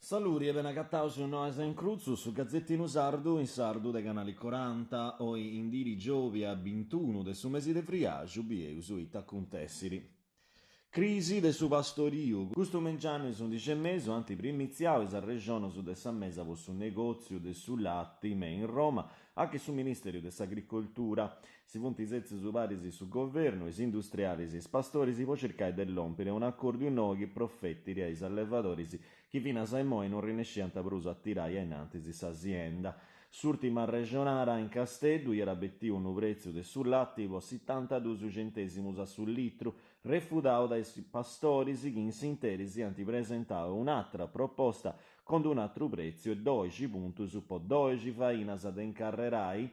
Saluri e benagataus in Noas in Crutzu, su gazetinu sardu in sardu de Canali Coranta. Oi in diri giòbia bintunu de su mesi de friaxu bieus ita acuntèssiri. Crisi de su pastoriu. Custu mengianu is undixi e mesu ant primitziau is arrexonus de sa mesa po su negòtziu de su lati me in Roma a che su Ministèriu de s'Agricoltura. Si funt sètzius paris su Governu, is industrialis e is pastoris po circai de lòmpiri a un'acòrdiu nou chi profetiri a is allevadoris chi finas a imoi non rinesciant prus a tirai a in antis sa sienda. S'ùrtima arrexonara in Casteddu iat betiu unu prètziu de su lati po sitantadus centèsimus a su litru, refudau dae is pastoris chi in s'interis ant presentau un'atra proposta cun un'atru prètziu e doixi puntus po doixi fainas de incarrerai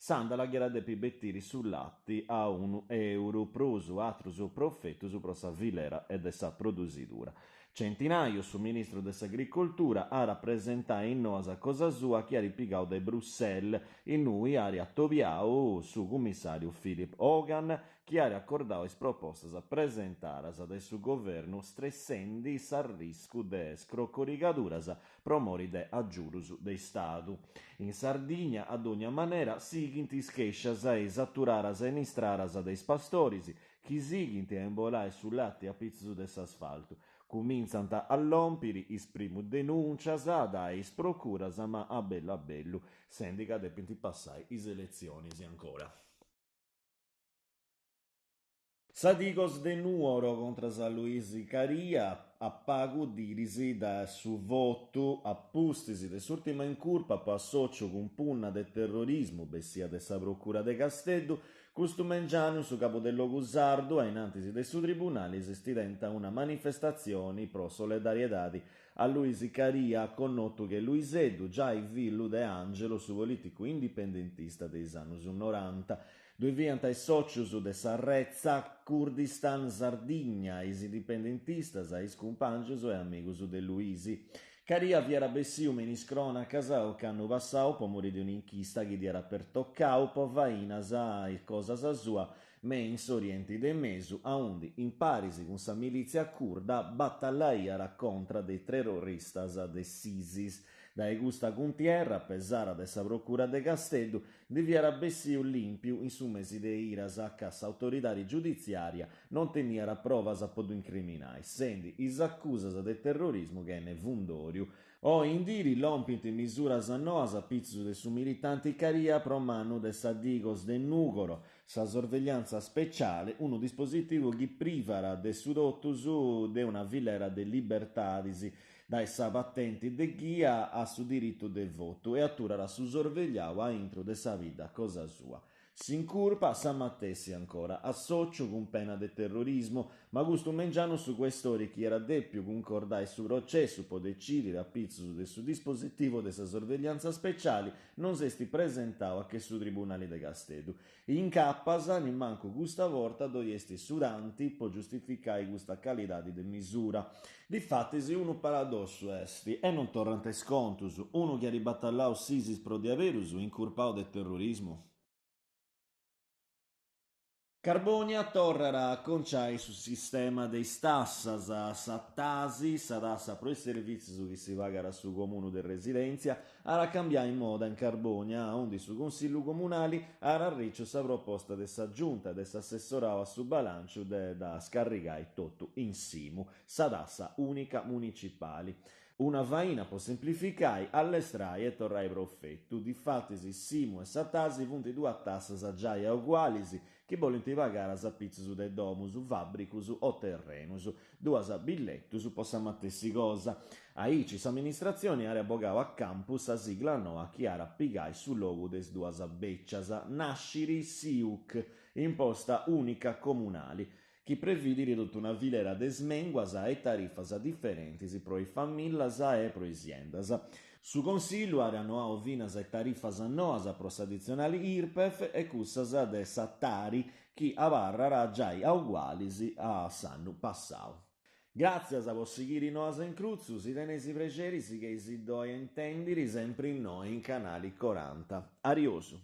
S'àndala chi at a depi betiri su lati a unu euru prus atrus profetus pro sa filera e de sa produsidura. Centinaio, su ministru de s'Agricoltura, at a presentai is noas cosa sua chi at pigau dae Bruxelles, innui at atobiau su cummissàriu Philip Hogan, chi at acordau is propostas presentadas dae su Governu stressendi s'arriscu de scrocorigaduras pro mori de agiudus de Istadu. In Sardigna, a dogna manera, sighint is chèscias e is aturadas in is stradas de is pastoris chi sighint a imbolai su lati a pitzus de s'asfaltu. Cumintzant a lòmpiri is primus denùntzias dae is procuras ma a bellu a bellu, sendi ca depint passai is eletzionis ancora. Sa Digos de Nuoro contras a Luisi Caria, a pagu diris dae su votu a pustis de s'ùrtima incurpa po assòciu cun punna de terrorismu bessia de sa Procura de Casteddu, custu mengianu in su cabu de logu sardu a in antis de su tribunali s'est tenta una manifestatzioni pro soledariedadi a Luisi Caria, connotu che Luiseddu, giai fillu de Angelo, su polìticu indipendentista de is annus noranta. Ddoi fiant is sòcius de sa retza Kurdistan Sardigna, is indipendentistas, is cumpàngius e amigus de Luisi. Caria fiat bessiu me in is crònacas ocannu passau po mori de un'inchista chi dd'iat pertocau po fainas cosa sua me in s'Orienti de Mesu, aundi, in paris cun sa milìtzia curda, batallaiat contra de is terroristas de s'Isis. Dae custa cuntierra, pesada de sa Procura de Casteddu, Ndi fiat bessiu lìmpiu in su mesi de Iras ca s'autoridadi giuditziària non teniat provas po ddu incriminai, sendi is acusas de terrorismu chene fundòriu. Oi in diri lompint misuras noas a pitzus de su militanti Caria pro manu de sa Digos de Nùgoro, sa sorvegliantza speciale, unu dispositivu chi privat de su totus de una filera de libertadis, dae sa patenti de ghia a su diritu de votu e aturat su sorvegliau a intru de sa bidda cosa sua. S'incurpa sa matessi ancora, assòciu cun pena de terrorismu, ma custu mengianu su questori chi iat dèpiu cuncordai su processu po decidiri a pitzus de su dispositivu de sa sorvegliantza speciali non s'est presentau a che su tribunali de Casteddu. Incapas, nimancu custa borta ddoi est su tanti po giustificai custa calidadi de misura. Difatis unu paradossu est, e non torrant is contus, unu chi at batallau s'Isis pro diaberus, incurpau de terrorismu. Carbònia torrat a aconciai su sistema de is tassas, sa Tasi, sa tassa pro is servìtzios chi si pagat a su comunu de residèntzia, at a cambiai moda in Carbònia, aundi su Consillu Comunali at arriciu sa proposta de sa Giunta de s'Assessorau a su Balànciu de dda scarrigai totu in s'Imu, sa tassa ùnica municipali. Una faina po semplificai, allestrai e torrai profetu. Difatis s'Imu e sa Tasi funt duas tassas giai agualis chi bolint pagadas a pitzus de domus, fàbricus o terrenus, duas billetus po sa matessi cosa. Aici s'amministratzioni at bogau a campu sa sigla noa chi at a pigai su logu de is duas bècias, nascit s'IUC, Imposta Ùnica Comunali, chi previdit totu una filera de smenguas e tarifas diferentis pro is famìllias e pro is siendas. Su Consillu at annoau finas is tarifas noas pro s'additzionali Irpef e cussas de sa Tari chi abarrant giai agualis a s'annu passau. Gràtzias po sighiri Noas in Crutzu, si teneis prexeri sigheisi-ddoi a intèndiri sempri innoi in Canali Coranta. Ariosu!